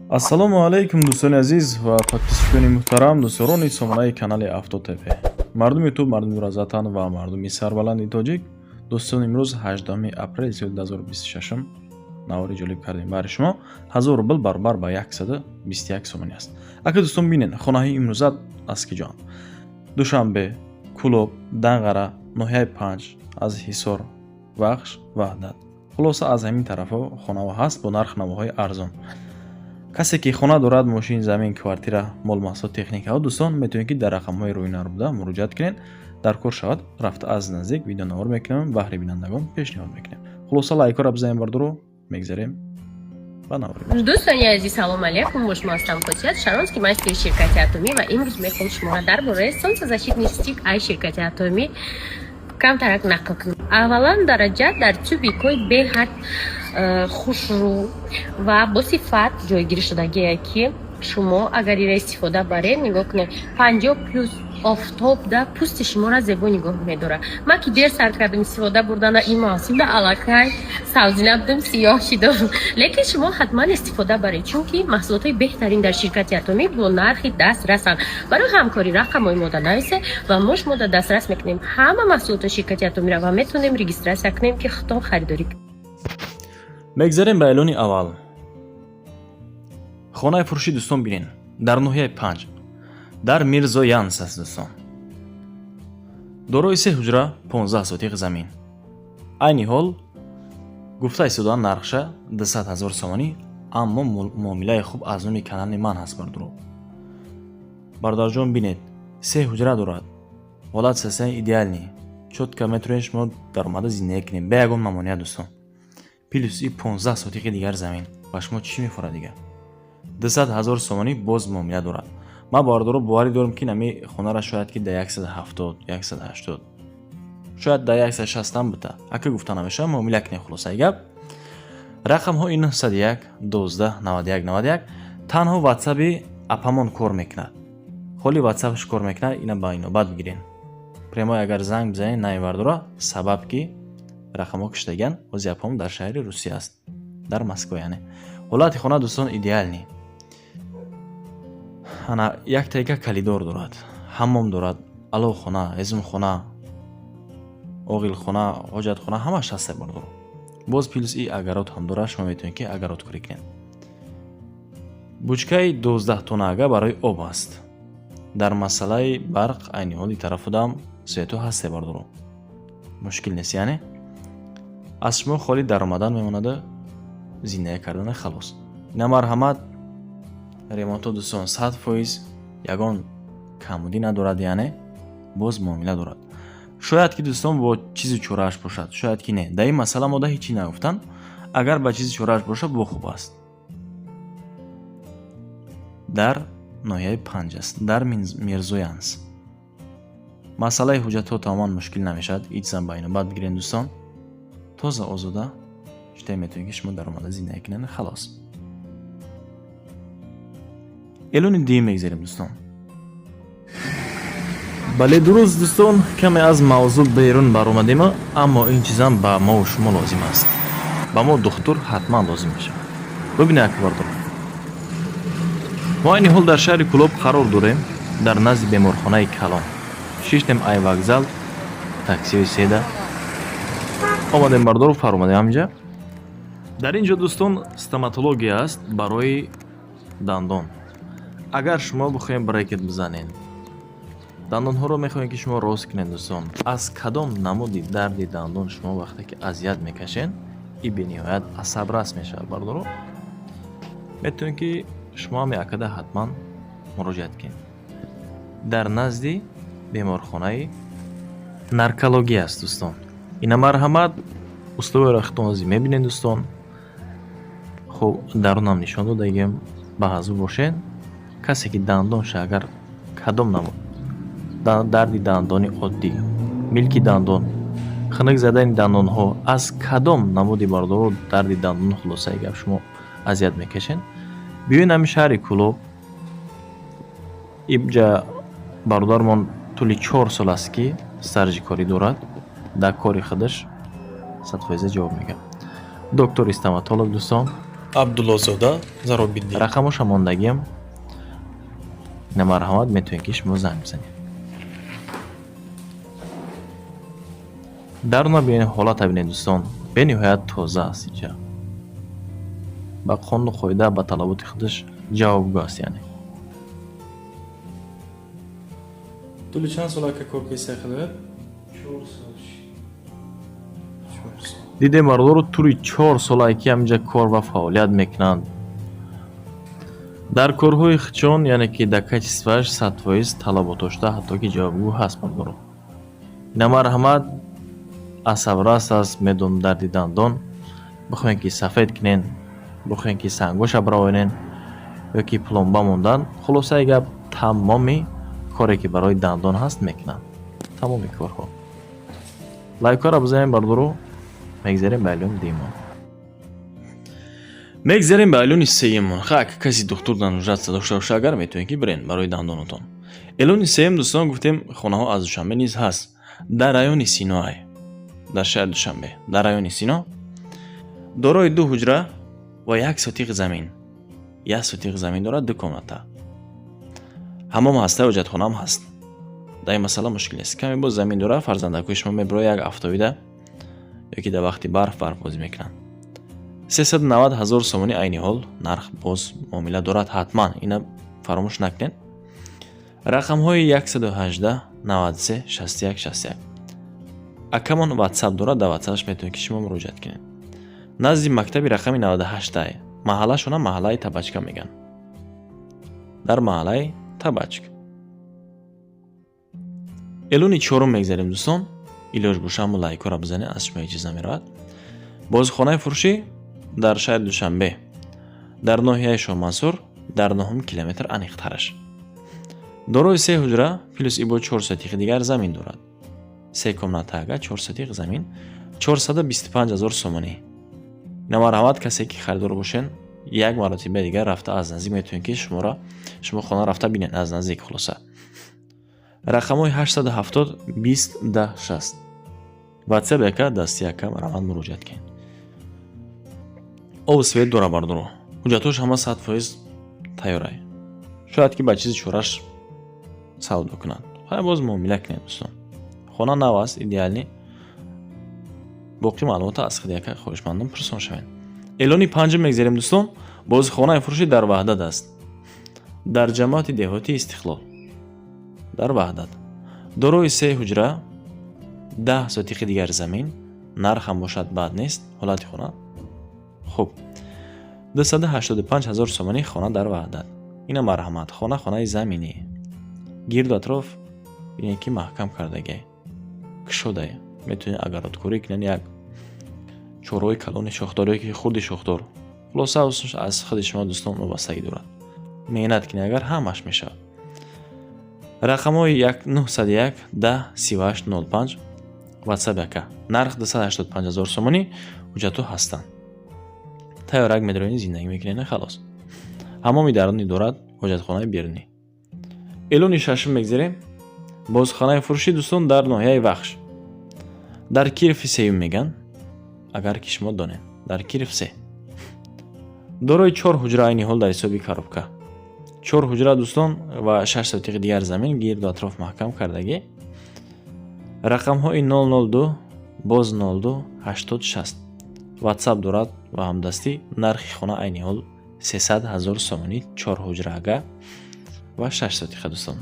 Ассалому алайкум, дӯстони азиз ва подписчикони муҳтарам, дӯстдорони сомонаи канали Авто ТВ, мардуми ютуб, мардуми разатан ва мардуми сарбаланди тоҷик. Дӯстон, имрӯз 8 апрели соли 2026 навори ҷолиб кардем баҳри шумо. 1000 рубл баробар ба 121 сомонӣ аст. Ака, дӯстон, бинед, хонаҳои имрӯза аз киҷоанд: Душанбе, Кӯлоб, Данғара, ноҳияи Панҷ, аз Ҳисор, Вахш, Ваҳдат, хулоса, аз ҳамин тарафҳо хонаҳо ҳаст бо нарх навоҳои арзон. Касе ки хона дорад, мошин, замин, квартира, мол, маҳсулот, техникаҳо, дӯстон, метавонед, ки дар рақамҳои рӯи буда муроҷиат кунед. Дар кор шавад, рафта аз наздик видеонавор мекунем, баҳри бинандагон пешниҳод мекунем. Хулоса, лайкҳоро бизанем, бардоро, мегзарем ба навори. Дӯстони азиз, салом алейкум! Бо шумо ҳастам Хосият, шаронский мастери ширкати Атомӣ, ва имрӯз мехоҳам шуморо дар бораи солнцезащитный стик ай ширкати Атомӣ камтарак нақл кунам. Аввалан, дараҷа дар тюбикҳои беҳад хушрӯ ва бо сифат ҷойгирӣ шудагие, ки шумо агар ира истифода баред, нигоҳ кунед, 50 плюс офтобда пӯсти шуморо зебо нигоҳ медорад. Ман ки дер сар кардам истифода бурдана, ин мавсимда аллакай савзина будам, сиёҳ шидам, лекин шумо ҳатман истифода баред, чунки маҳсулотҳои беҳтарин дар ширкати Атомӣ бо нархи дастрасанд. Барои ҳамкорӣ рақамҳои мода нависе ва мо шумода дастрас мекунем ҳама маҳсулоти ширкати Атомиро ва метавонем регистрация кунем, ки худтон харидорӣ. Мегзарем ба эълони аввал. Хонаи фурӯшӣ, дӯстон, бинен, дар ноҳияи Панҷ, дар Мирзоянс аст, дӯстон, дорои се ҳуҷра, 15 сотиқ замин. Айни ҳол гуфта истодаан нархша 200 ҳазор сомонӣ, аммо муомилаи хуб аз номи канали ман ҳаст. Бардуро, бародарҷон, бинед, се ҳуҷра дорад, ҳолат состояние идеальный, чётко метавонед шумо даромада зиндагӣ кунед бе ягон мамоният. Дӯстон, плюс и 15 сотиқи дигар замин, ба шумо чӣ мефорад дигар? 200 ҳазор сомонӣ, боз муомила дорад. Ман, бародаро, боварӣ дорам, ки нами хонара шояд ки да 170, 180, шояд да 160 бита, ака, гуфта намешавад, муомила кунем. Хулосаи гап, рақамҳои 901 12 91 91 танҳо ватсаби апамон кор мекунад, холи ватсапаш кор мекунад. Ина ба инобат бигирен. Прямой агар занг бизанед, намебардора, сабаб ки рақамҳо киштаган, ҳози апам дар шаҳри Русия аст, дар Москва. Яъне ҳолати хона, дӯстон, идеальный. Ана, як тайка коридор дорад, ҳаммом дорад, аловхона, ҳезумхона, оғилхона, ҳоҷатхона, ҳамаш ҳаста, бардоро. Боз плюс и огород ҳам дорад, шумо метавонед, ки огородкорӣ кунед. Бучкаи 12 тоннага барои об аст. Дар масъалаи барқ айни ҳоли тарафудам свету ҳасте, бардоро, мушкил нест. Яъне аз шумо холи даромадан мемонаду зиндагӣ кардана, халос. Ина марҳамат, ремонтҳо, дӯстон, 100%, ягон камбудӣ надорад, яъне боз муомила дорад. Шояд ки, дӯстон, бо чизи чорааш бошад, шояд ки не. Дар ин масъала мода ҳеҷ чӣ нагуфтанд. Агар ба чизи чорааш бошад, бо хуб аст. Дар ноҳияи Панҷ аст, дар Мирзоянс. Масъалаи ҳуҷҷатҳо тамоман мушкил намешавад. Ҳеҷ ба инобат бигирен, дӯстон. Тоза, озода шитае метавонед, ки шумо даромада зиндагӣ кунед, халос. Эълони дуюм мегзарем, дӯстон. Бале, дуруст, дӯстон, каме аз мавзӯъ берун баромадем, аммо ин чизам ба мову шумо лозим аст. Ба мо духтур ҳатман лозим мешавад. Бибинед, ака, бардор, мо айни ҳол дар шаҳри Кӯлоб қарор дорем, дар назди беморхонаи калон. Шиштем ай вокзал, таксиҳои седа омадем, бардору, фаромадем ҳаминҷа. Дар ин ҷо, дӯстон, стоматология аст барои дандон. Агар шумо бихоҳем брекет бизанед, дандонҳоро мехоҳем, ки шумо рост кунед, дӯстон, аз кадом намуди дарди дандон шумо вақте ки азият мекашед и бениҳоят асабрас мешавад, бардоро, метавонед, ки шумо ҳам якада ҳатман муроҷиат кунед. Дар назди беморхонаи наркология аст, дӯстон. Ина марҳамат, условияро худтон ҳозир мебинед, дӯстон. Хуб, дарунам нишон додагием. Ба ҳазур бошед. Касе ки дандонша, агар кадом намуд дарди дандони оддӣ, милки дандон, хунук задани дандонҳо, аз кадом намуди, бардоро, дарди дандон, хулосаи гап, шумо азият мекашед, биёед ҳамин шаҳри Кӯлоб. Ибҷа бародармон тӯли 4 сол аст, ки стажи корӣ дорад, дар кори худаш 100% ҷавоб мегӯяд. Доктори стоматолог, дӯстон. Абдуллозода Заробиддин. Рақамоша мондагиам, ина марҳамат, метавонед, ки шумо занг бизанед. Даруна бинед, ҳолата бинед, дӯстон, бениҳоят тоза аст. Инҷа ба қонуну қоида, ба талаботи худаш ҷавобгӯ аст, яъне. Тӯли чанд сол ака кор кесай худоят? 4 сол. 4 сол. Дидем, бародаро, тӯли 4 солае ки ҳаминҷа кор ва фаъолият мекунанд. Дар корҳои худшон, яъне ки дар качествоаш 100% талаботошта, ҳатто ки ҷавобгӯ ҳаст, бародаро. Ина марҳамат, асабрас аст, медон дарди дандон. Бихоҳем, ки сафед кунен, бихоҳем, ки сангоша бароварен ё ки пломба мондан, хулосаи гап, тамоми коре, ки барои дандон ҳаст, мекунанд, тамоми корҳо. Лайкҳоро бизанем, бародаро. Мегзарем ба эълони дуюмон, мегзарем ба эълони сеюмон. Хак, каси духтур нуждаться дошта боша, агар метавонед, ки бирен барои дандонатон. Эълони сеюм, дӯстон, гуфтем, хонаҳо аз Душанбе низ ҳаст, дар райони Синоай, дар шаҳри Душанбе, дар райони Сино, дорои ду ҳуҷра ва 1 сотиқ замин. 1 сотиқ замин дорад, ду комната, ҳамом ҳаста, ҳоҷатхонаам ҳаст. Дар ин масъала мушкил нест. Каме боз замин дорад, фарзандакои шумо мебирояд як афтовида ё ки дар вақти барф барфбозӣ мекунанд. 390 000 сомонӣ айни ҳол нарх, боз муомила дорад, ҳатман ина фаромӯш накунед. Рақамҳои 118 93 61 61. Акамон Ватсап дорад, дар Ватсапаш метавонед, ки шумо муроҷиат кунед. Назди мактаби рақами 98-ай, маҳаллашона маҳаллаи Табачка мегӯянд, дар маҳаллаи Табачка. Эълони чорум мегзарем, дӯстон. Илоҷ боша, ҳамон лайкҳоро бизанед, аз шумо ҳеҷ чиз намеравад. Бозхонаи фурӯшӣ дар шаҳри Душанбе, дар ноҳияи Шоҳмансур, дар нуҳум километр аниқтараш, дорои се ҳуҷра плюс ибо 4 сотиқи дигар замин дорад. Се комната ага, 4 сотиқ замин, 425 000 сомонӣ. Ина марҳамат, касе ки харидор бошен, як маротиба дигар рафта аз наздик метавонед, ки шуморо шумо хона рафта бинед аз наздик. Хулоса, рақамҳои 870 20 10 60, Ватсап яка, дасти яка, марҳамат, муроҷиат кунед. Обу свет дора, бардоро, ҳуҷҷатҳош ҳама 100% тайёрай. Шояд ки ба чизи чораш савдо кунанд. Хай, боз муомила кунед, дӯстон. Хона нав аст, идеальный. Боқӣ маълумота аз худи яка хоҳишмандон пурсон шавед. Эълони панҷум мегзарем, дӯстон. Боз хонаи фурӯшӣ дар Ваҳдат аст, дар ҷамоати деҳоти Истиқлол, дар Ваҳдат, дорои се ҳуҷра, 10 сотиқи дигар замин. Нархам бошад бад нест, ҳолати хона хуб, 285 000 сомонӣ хона дар Ваҳдат. Ина марҳамат, хона, хонаи заминӣ, гирду атроф бинед, ки маҳкам кардагиай, кушодае, метавонед огородкорӣ кунед, як чорҳои калони шохдор ё ки хурди шохдор. Хулоса, аз худи шумо, дӯстон, вобастагӣ дорад. Меҳнат кунед агар, ҳамаш мешавад. Рақамҳои 901 10 38 05, Ватсап яка. Нарх 285 000 сомонӣ, ҳуҷҷатҳо ҳастанд тайёрак, медароед, зиндагӣ мекунед, халос. Ҳамоми дарунӣ дорад, ҳоҷатхонаи берунӣ. Эълони шашум мегзарем. Бозхонаи фурӯшӣ, дӯстон, дар ноҳияи Вахш, дар Кирови сеюм мегӯянд, агар ки шумо донед, дар Киров се, дорои чор ҳуҷра, айни ҳол дар ҳисоби коробка. Чор ҳуҷра, дӯстон, ва 6 сотиқи дигар замин, гирду атроф маҳкам кардагӣ. Рақамҳои 002 боз 02 80 60, Ватсап дорад ва ҳамдастӣ. Нархи хона айни ҳол 300 000 сомонӣ, чор ҳуҷраага ва 6 сотиқа. Дӯстон,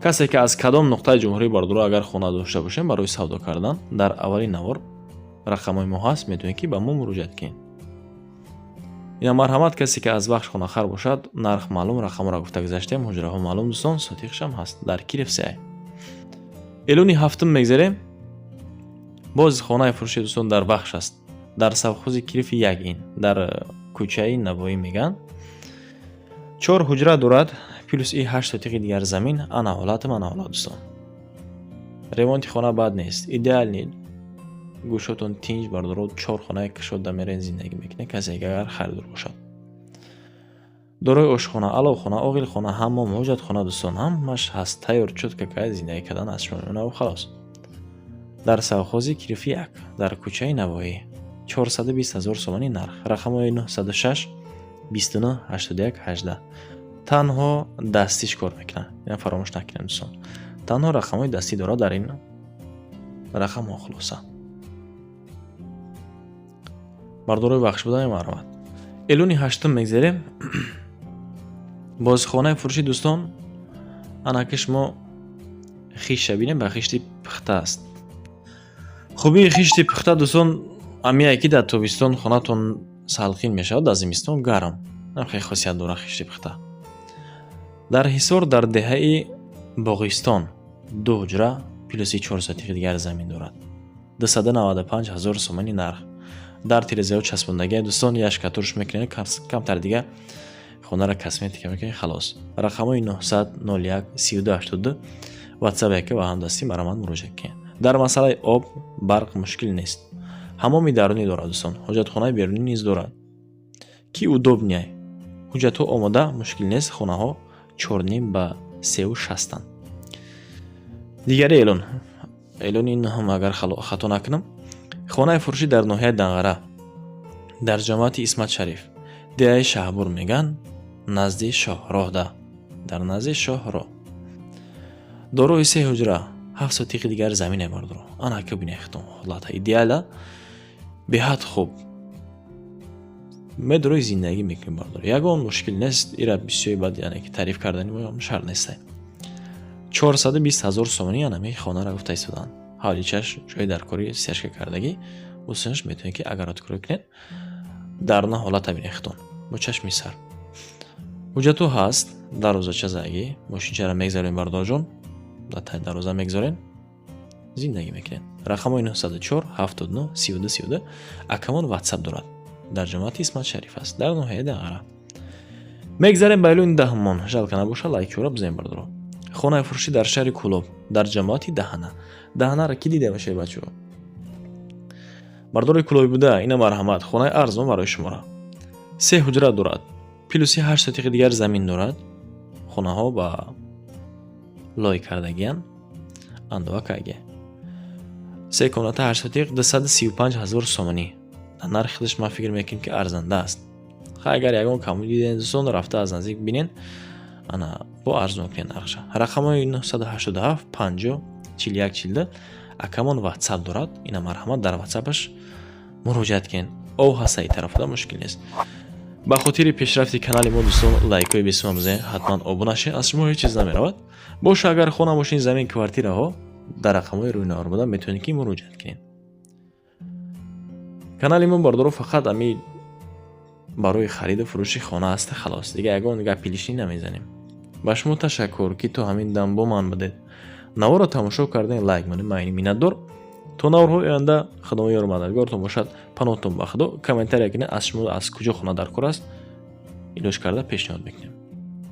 касе ки аз кадом нуқтаи ҷумҳурии, бародаро, агар хона дошта бошем барои савдо кардан, дар аввали навор рақамҳои мо ҳаст, метавонед, ки ба мо муроҷиат кунед. Ина марҳамат, касе ки аз Вахш хонахар бошад, нарх маълум, рақамҳоро гуфта гузаштем, ҳуҷраҳо маълум, дӯстон, сотиқшам ҳаст, дар Киров се. Эълони ҳафтум мегзарем. Боз хонаи фурӯши, дӯстон, дар Вахш аст, дар совхози Кирифи як, ин дар кӯчаи Навоӣ мегӯянд. Чор ҳуҷра дорад плюс и 8 сотиқи дигар замин. Ана ҳолатам, ана ҳолат, дӯстон. Ремонти хона бад нест, идеальный, гӯшотон тинҷ, бардоро. Чор хонаи кушода мерен, зиндагӣ мекунед. Касе агар харидор бошад, дорои ошхона, аловхона, оғилхона, ҳаммом, ҳоҷатхона, дӯстон, ҳамаш ҳаст, тайёр, чётко кай зиндагӣ кардан аз шумо мемонаву халос. Дар совхози Кирифи як, дар кӯчаи Навоӣ, 420 ҳазор сомонӣ нарх. Рақамҳои 906 29 81 18. Танҳо дастиш кор мекунад, ина фаромӯш накунем, дӯстон. Танҳо рақамҳои дастӣ дорад дар ин рақамҳо. Хулоса, бардорои вахш буда, мемаромад. Эълони ҳаштум мегзарем. Боз хонаи фурӯшӣ, дӯстон. Анаки шумо хишта бинем, ба хишти пухта аст. Хубии хишти пухта, дӯстон, амияе ки дар тобистон хонатон салқин мешавад, дар зимистон гарм. Хеле хосият дорад хишти пухта. Дар Ҳисор, дар деҳаи Боғистон, ду ҳуҷра плюси 4 сотиқи дигар замин дорад. 295 ҳазор сомонӣ нарх. Дар тирезаҳо часпондагия, дӯстон. Як штукатурш мекунед, камтар дига хонара косметика мекунед, халос. Рақамҳои 900 01 32 82, ватсап яке ва ҳамдастӣ, марамат муроҷиат кунед. Дар масъалаи об, барқ мушкил нест. Ҳамоми дарунӣ дорад, дӯстон, ҳоҷатхонаи берунӣ низ дорад, ки удобный. Ҳуҷҷатҳо омода, мушкил нест. Хонаҳо чорним ба сеу шастанд. Дигари эълон, эълони нӯҳум, агар хато накунам. Хонаи фурӯшӣ дар ноҳияи Данғара, дар ҷамоати Исмат Шариф, деҳаи Шаҳбур меган, назди шоҳроҳда, дар назди шоҳроҳ, дорои се ҳуҷра, 7 сотиқи дигар замине. Бардоро, анака бинехтон, ҳолата идеала, беҳад хуб. Медорои зиндагӣ мекунӣ, бардор, ягон мушкил нест. Ира бисёри бад, яъне ки таъриф кардани шарт нестай. 420 ҳазор сомонӣ анами хонара гуфта истоданд. Ҳавличаш ҷои даркорӣ стяжка кардагӣ усунаш, метавонед ки огородкорӣ кунед. Дарна ҳолата бинехтон бо чашми сар. Ҳуҷҷатҳо ҳаст, дарвозача загӣ, мошинчара мегзарем, бардорҷон, дар таи дарвоза мегзорем, зиндагӣ мекунед. Рақамҳои 904 79 32 32, акамон ватсап дорад. Дар ҷамоати Исмат Шариф аст, дар ноҳияи Данғара. Мегзарем ба эълони даҳумон. Жалко набоша, лайкҳоро бизанем, бардоро. Хонаи фурӯшӣ дар шаҳри Кӯлоб, дар ҷамоати Даҳана. Даҳанаро кӣ дида бошед, бачаҳо? Бардори кӯлобӣ буда, ина марҳамат, хонаи арзон барои шуморо. Се ҳуҷра дорад, плюси 8 сотиқи дигар замин дорад. Хонаҳо ба лой кардагиянд, андовакаге. Се комната, 8 сотиқ, 235 ҳазор сомонӣ. Дар нархи худаш ман фикр мекунем, ки арзанда аст. Ха, агар ягон камбуд дидем, дӯстон, рафта аз наздик бинен, ана бо арзон кунед нархша. Рақамҳои 987 50 41 42, акамон ватсап дорад. Ина марҳамат, дар ватсапаш муроҷиат кунед. Ов ҳаста, и тарафода мушкил нест. Ба хотири пешрафти канали мо, дӯстон, лайкҳои бесума бизанед, ҳатман обуна шавед, аз шумо ҳеҷ чиз намеравад. Боша, агар хона, мошин, замин, квартираҳо, дар рақамҳои рӯи навор буда метавонед ки муроҷиат кунед. Канали мо, бардоро, фақат ами барои хариду фурӯши хона аста, халос, дига ягон гапи лишний намезанем. Ба шумо ташаккур, ки то ҳамин дам бо ман будед, наворро тамошо кардем, лайк монед, майни миннатдор. То наворҳои оянда Худои ёру мададгортон бошад, паноҳтон ба Худо. Комментария кунед, аз шумо аз куҷо хона дар кор аст, илоҷ карда пешниҳод мекунем.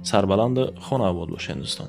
Сарбаланду хонаобод бошед, дӯстон.